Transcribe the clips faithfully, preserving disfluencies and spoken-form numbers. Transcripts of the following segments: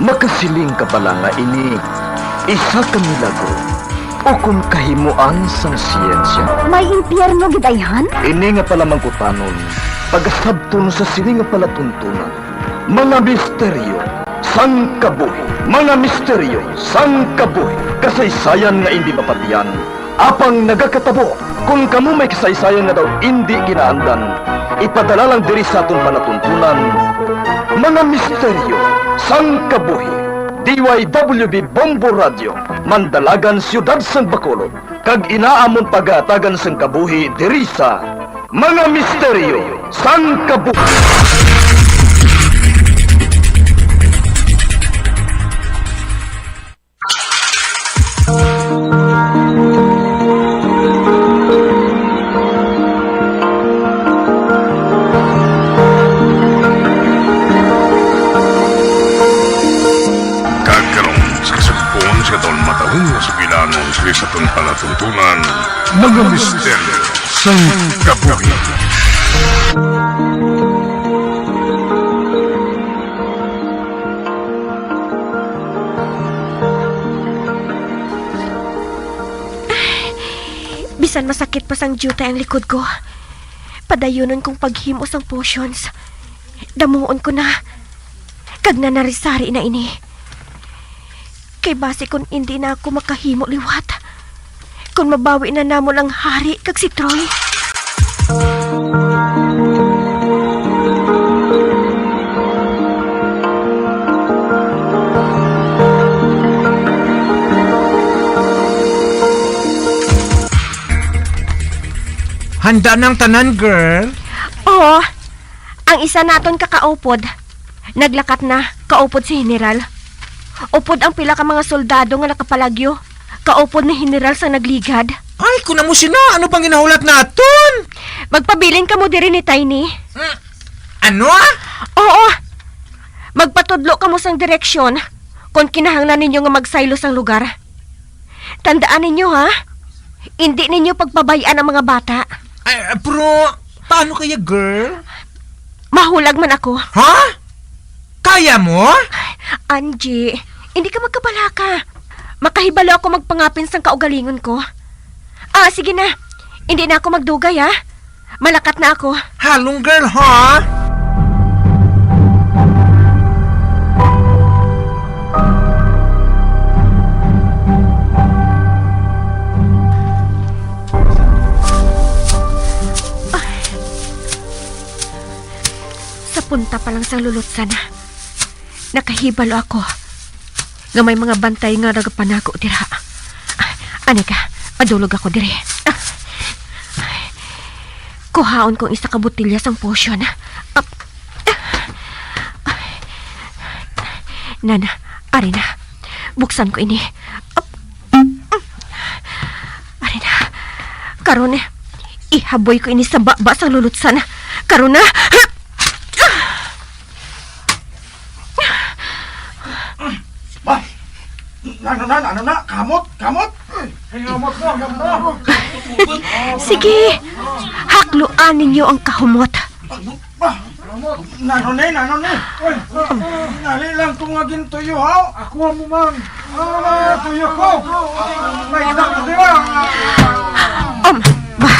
Makasiling ka bala nga ini isa ka milagro ukon kahimoan sang siyensya? May impyerno gid ayhan? Ini nga palamangkutanon pagasabton sa sini nga palatuntunan, mga misteryo sang kabuhi, mga misteryo sang kabuhi, kasaysayan nga indi mapatian, apang nagakatabo. Kon kamo may kasaysayan nga daw indi ginaandan, ipadala lang diri sa aton palatuntunan, mga misteryo sang kabuhi. D Y W B Bombo Radio, Mandalagan, Siyudad sang Bacolod, kag ina amon pagahatagan sang kabuhi diri sa Mga Misteryo sang Kabuhi. Kag karon, sa kasugpon sa aton matahong nga sugilanon sa aton palatuntunan, mga misteryo sang kabuhi. Bisan masakit pa sang diutay ang likod ko, padayunon kong paghimo sang potions. Damuon ko na, kag nanari-sari na ini. Kay basi kon indi na ako makahimo liwat, kon mabawi na namon ang hari kag si Troy. Handa na ang tanan, girl? Oo. Ang isa naton ka kaupod, naglakat na, kaupod si General. Upod ang pila ka mga soldado nga nakapalagyo, kaupod ni General sang nagligad. Ay, kon amo sina, ano pang ginahulat naton? Magpabilin kamo diri ni Tiny. Hmm, ano? Oo. Magpatudlo kamo sang direksyon kon kinahanglan ninyo nga magsaylo sang lugar. Tandaan ninyo, ha? Indi ninyo pagpabay-an ang mga bata. Ay, pero paano kaya, girl? Mahulag man ako. Ha? Kaya mo? Angie, hindi ka magkabalaka. Makahibalo ako magpangapin sang kaugalingon ko. Ah, sige na. Hindi na ako magdugay, ha? Malakat na ako. Halong, girl, ha? Sa punta pa lang sang lulutsan, nakahibalo ako nga may mga bantay nga nagapanago dira. Ani ka, madulog ako diri. Kuhaon ko ang isa ka botelya sang potion. Nana, ari na. Buksan ko ini. Ari na. Karon, ihaboy ko ini sa baba sang lulutsan. Karon na. Ba? Ano na, ano na? Kamot, kamot. Sige, hakluan ninyo ang kahumot. Ba? Nano ni, nano ni? Uy, dali lang to nga gintuyo, ha? Ako mo man. Ah, tuyo ko. May anak ko, di ba? Um, ba?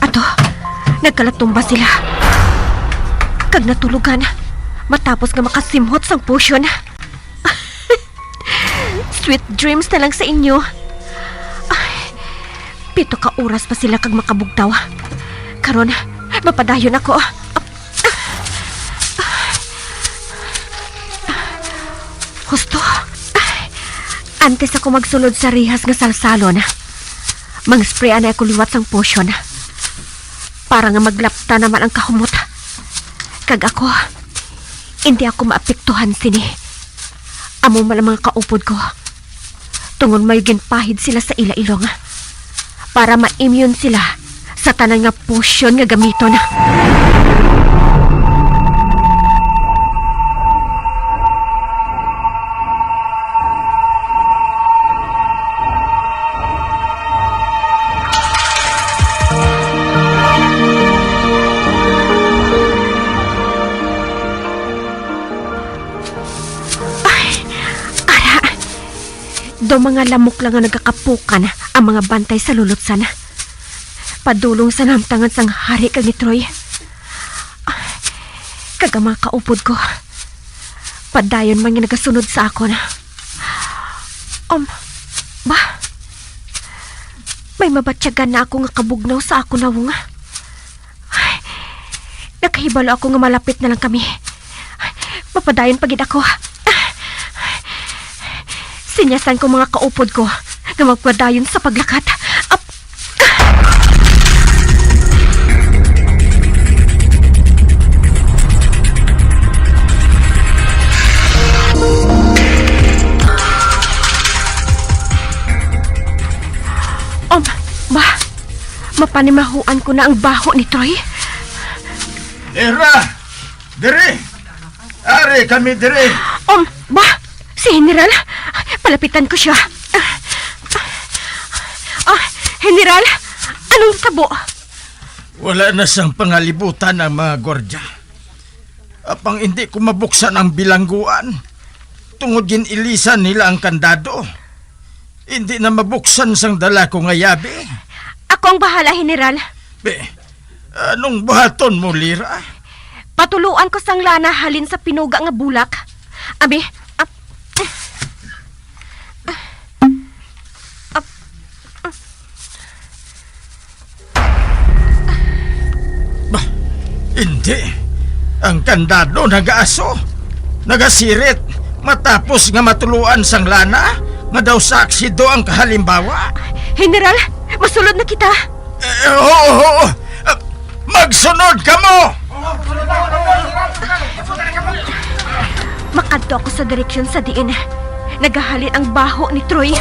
Ato, nagkalatumba sila. Kag natulugan, matapos nga makasimhot sang potion. Sweet dreams na lang sa inyo. Ay, pito ka oras pa sila kag makabugtaw. Karon, mapadayon ako. Husto. Antes ako magsulod sa rihas nga salsalon, mang-spray anay ako liwat sang potion para nga maglapta naman ang kahumot. Kag ako, indi ako maapektuhan sini. Amo man ang mga kaupod ko, tungod may ginpahid sila sa ila ilong para ma-immune sila sa tanan nga potion nga gamiton. Ay, Daw mga lamok lang nga nagakapukan ang mga bantay sa lulutsan. Padulong sa nahamtangan sang hari kag ni Troy. Kag ang mga kaupod ko, padayon man nga nagasunod sa akon. Um, ba? May mabatyagan na ako nga kabugnaw sa akon nawong. Ay, nakahibalo ako nga malapit na lang kami. Mapadayon pa gid ako. Sinyasan ko mga kaupod ko nga magpadayon sa paglakat. Ap-, Um, ba? Mapanimahuan ko na ang baho ni Troy. Era! Diri! Ari kami diri! Um, ba? Si General? Palapitan ko siya. Ah, General, anong natabo? Wala na sang pangalibutan ang mga gwardya. Apang hindi ko mabuksan ang bilangguan, tungod gin-ilisan nila ang kandado. Hindi na mabuksan sang dala ko nga yabi. Ako ang bahala, General. Be, anong buhaton mo, Lira? Patuluan ko sang lana halin sa pinuga nga bulak. Abi, ap-, ap-, Bah, hindi. Ang kandado nagaaso, nagasirit, matapos nga matuluan sang lana nga daw saksi do ang kahalimbawa. General, masulod na kita. Eh, oo, oo. Ah, magsunod kamo! Makadto ako sa direksyon sa diin nagahalin ang baho ni Troy.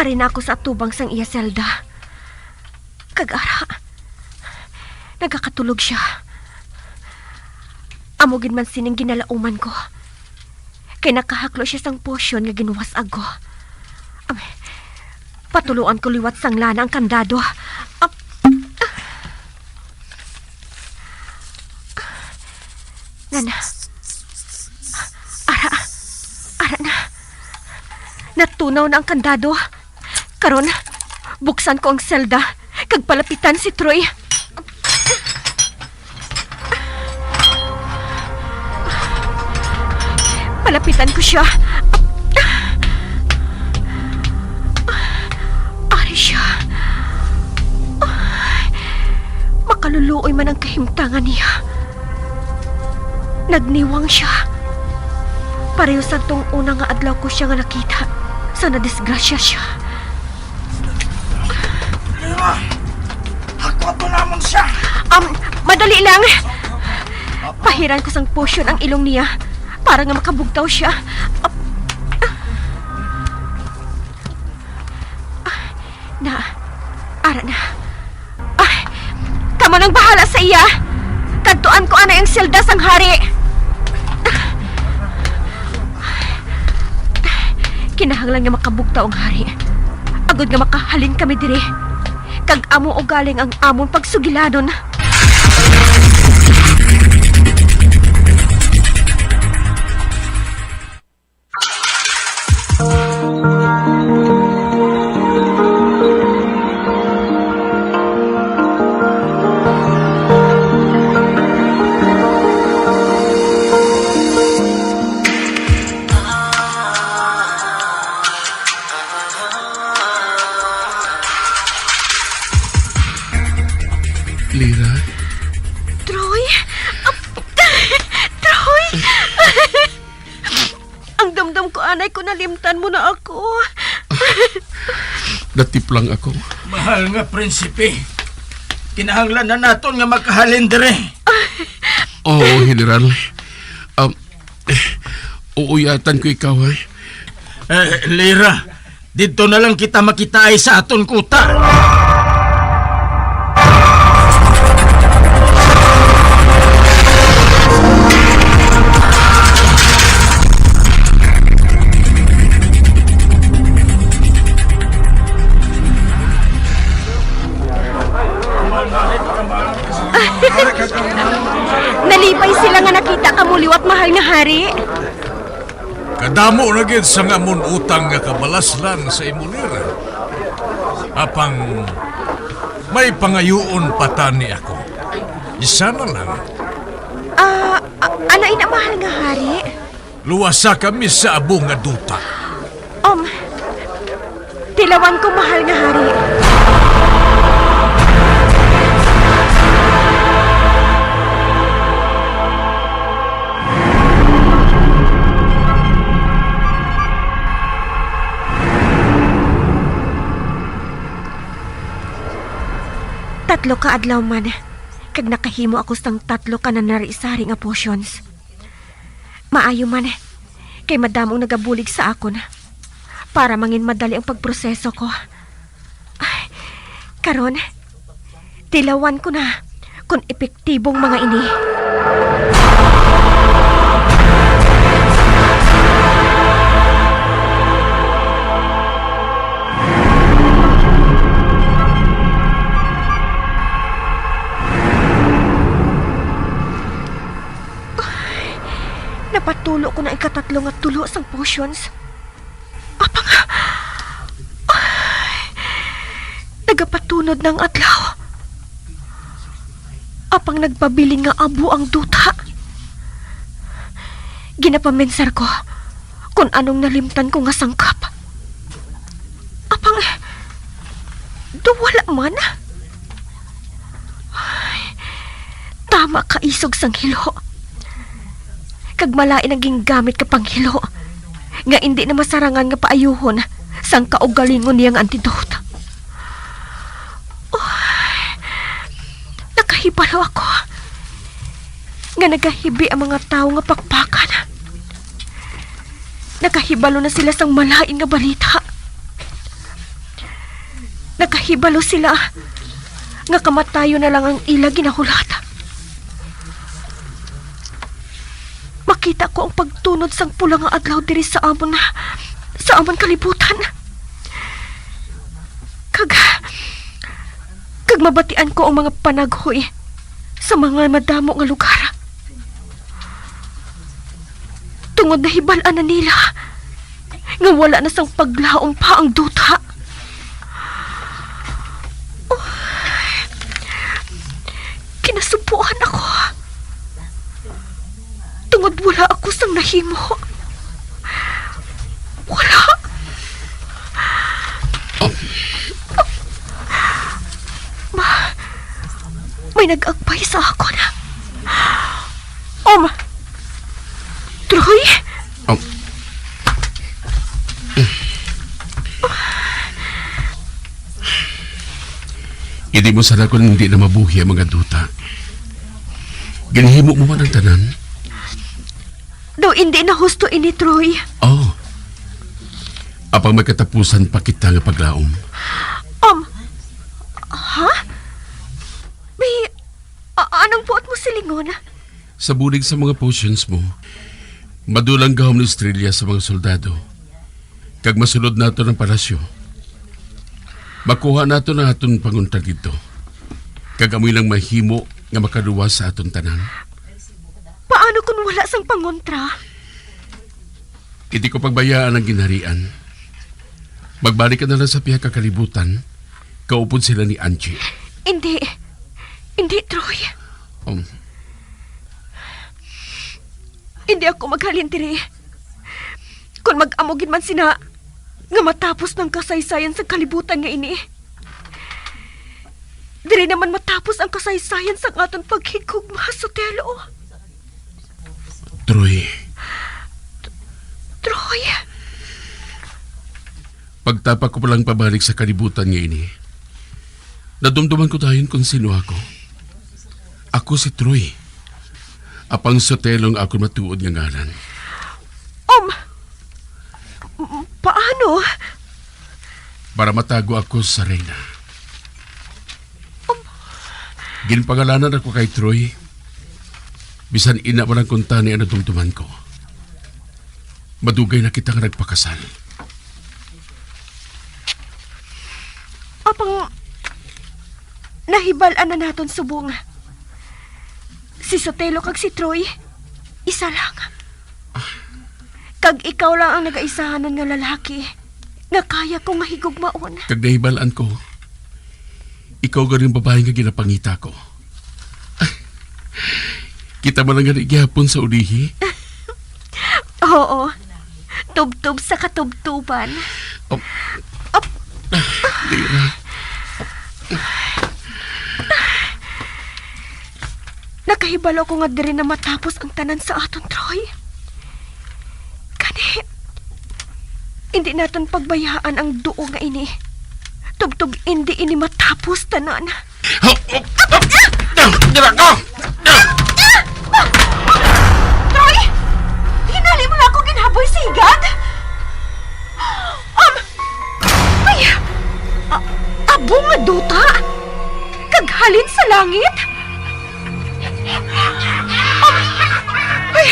Ari na ako sa atubang sang iya selda. Kag ara, nagakatulog sia. Amo gid man sining ginalauman ko, kay nakahaklo sia sang potion nga ginwas-ag ko. Am, patuluan ko liwat sang lana ang kandado. Ap-, Nana. Ara. Ara na. Natunaw na ang kandado. Karon, buksan ko ang selda kag palapitan si Troy. Palapitan ko sia. Ari sia. Makaluluoy man ang kahimtangan niya. Nagniwang sia. Pareho sadtong una nga adlaw ko sia nga nakita sa nadisgrasya sia. Lira! Hakuton namon sia! Um, madali lang. Pahiran ko sang potion ang ilong niya para nga makabugtaw sia. Ap-, ah, na, ara na. Ah, kamo nang bahala sa iya. Kadtuan ko anay ang selda sang hari. Kinahanglan nga makabugtaw ang hari, agod nga makahalin kami diri, kag amo ugaling ang amon pagsugilanon. Lira? Troy? Ap-, Troy? Ang damdam ko, anay, ko nalimtan mo na ako. Natiplang ako. Mahal nga prinsipe, kinahanglan na naton nga makahalin diri. Oo, General. Um, eh, uuyatan ko ikaw, ha? Eh, Lira, didto na lang kita makitaay sa aton kuta. Nalipay sila nga nakita kamo liwat, mahal nga hari. Kadamo na gid sang amon utang nga kabalaslan sa imo, Lyra. Apang may pangayuon pa tani ako. Isa na lang. Ah, a-, ano ina, mahal nga hari? Luwasa kami sa abo nga duta. Um, tilawan ko, mahal nga hari. Tatlo ka adlaw man, kag nakahimo ako sang tatlo ka nanari-sari nga potions. Maayo man, kay madamo ang nagabulig sa akon para mangin madali ang pagproseso ko. Ay, karon, tilawan ko na kon epektibong mga ini. Napatulo ko na ikatatlo nga tulo sang potions. Apang, ay, nagapatunod na ang adlaw. Apang nagpabilin nga abo ang duta. Ginapamensar ko kon anong nalimtan ko nga sangkap. Apang, daw wala man. Ay, tama ka isog sang hilo. Kag malain ang gingamit nga panghilo nga indi na masarangan nga paayuhon sang kaugalingon niya nga antidote. Uy, nakahibalo ako nga nagahibi ang mga tawo nga pakpakan. Nakahibalo na sila sang malain nga balita. Nakahibalo sila nga kamatayon na lang ang ila ginahulat. Makita ko ang pagtunod sang pula nga adlaw diri sa amon, sa amon kalibutan. Kag, kag mabatian ko ang mga panaghoy sa mga madamo nga lugar. Tungod nahibal-an na nila nga wala na sang paglaom pa ang duta. Oh, kinasubuan ako. Tungod wala ako sang nahimo. Wala. Ma, may nag-agpay sa akon. Om, Troy? Oh. Hindi mo sana kung hindi na mabuhi ang mga duta. Ginhimo mo man ang tanan? Daw hindi na husto ini, Troy. Oh. Apang may katapusan pa kita nga paglaom. Um, ha? May, a-, anong buot mo silingon? Sa bulig sa mga potions mo, madulang gahom ni Estrella sa mga soldado, kag masulod nato ang palasyo. Makuha nato ang aton pangontra didto, kag amoy lang mahimo nga makaluwas sa aton tanan. Paano kung wala sang pangontra? Hindi ko pagbayaan ang ginharian. Magbalik ka na lang sa pihak ka kalibutan, kaupod sila ni Angie. Hindi. Hindi, Troy. Um. Hindi ako maghalin diri. Kung mag-amo gid man sina nga matapos ang kasaysayan sa kalibutan nga ini, diri naman matapos ang kasaysayan sa aton paghigugma sa Sotelo. Troy. Troy. Pagtapa ko pa lang pabalik sa kalibutan nga ini, nadumduman ko dayon kung sino ako. Ako si Troy. Apang Sotelo ang akon matuod nga ngalan. Um, m-, paano? Para matago ako sa Reyna. Um. Ginpangalanan ako kay Troy. Bisan ina man ang kuntani ang nadumduman ko. Madugay na kita nga nagpakasal. Apang nahibal-an na naton subong Si Sotelo kag si Troy, isa lang. Kag ikaw lang ang nagaisahanon nga lalaki nga kaya ko nga higugmaon. Kag nahibalaan ko, ikaw gani ang babayi nga ginapangita ko. Kita man lang gani gihapon sa ulihi. Oo. Tubtob sa katubtuban. Oh. Op. Dira. Nakahibalo ko nga diri na matapos ang tanan sa aton, Troy. Gani, hindi naton pagbayaan ang duo nga ini. Tubtob indi ini matapos tanan. Dira ka! Troy! Hinali mo na ako ginhaboy sigad? Um, ay, a- abo nga duta! Kag halin sa langit! Um, ay,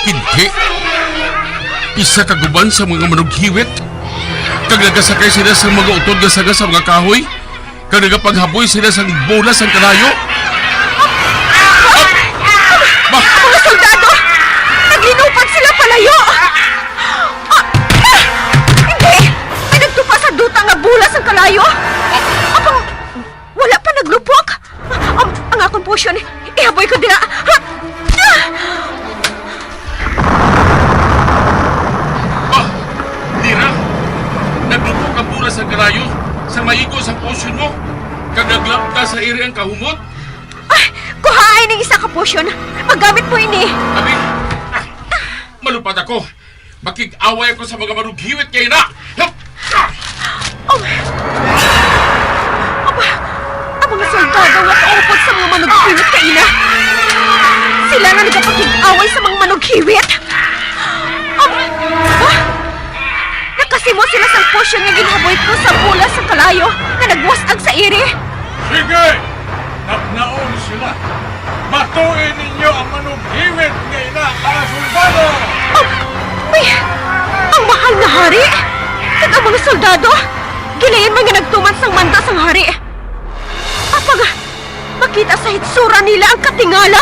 Hindi. Isa ka guban sa mga manughiwit. Kag nagasakay sila sa mga utod nga sanga sa mga kahoy. Kag nagapanghaboy sila sang bola sang kalayo. Ba? Mga soldado! Naglinupad sila palayo! Ah, ah, hindi! May nagtupa sa duta nga bola sang kalayo! Apang wala pa naglupok! Ang, ang akon potion, ihaboy ko dira! Ha? Ah! Ba, Lira, naglupok ang bola sa kalayo sa maigo sang potion mo, kag naglapta sa iri ang kahumot. Ay, kuhaay ning isa ka potion. Magamit mo ini. Abi, ah, malupad ako. Makig-away ako sa mga manughiwit kay na. Ang, ang, ang mga soldado nga kaupod sa mga manughiwit kaina. Sila nga nagapakig-away sa mga manughiwit. Ang, ah, nakasimo sila sang potion nga ginhaboy ko sa bola sa kalayo nga nagwas-ag sa iri. Sige! Taknaon sila. Matoi ninyo ang manughiwit nga ina, mga soldado! Oh, uy! Ang mahal nga hari kag ang mga soldado, gilayon man nga nagtuman sang manda sang hari. Apang makita sa hitsura nila ang katingala.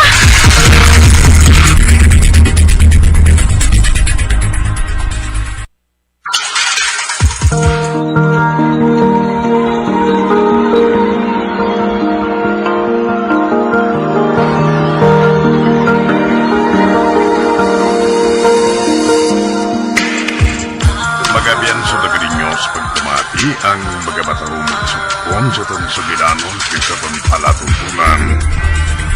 Magabian sa taga ninyo sa pagpamati ang magabatarong mga sugpon sa atong sugilanon kag sa pagpalatutunan.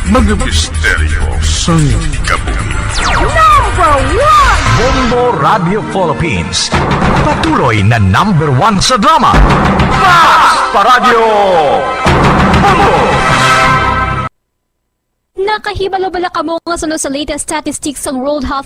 Mga misteryo sang kabuhi. Number one! Bombo Radio Philippines. Patuloy na number one sa drama. Mas pa Radyo Bombo! Nakahibalo bala kamo nga suno sa latest statistics sang World Health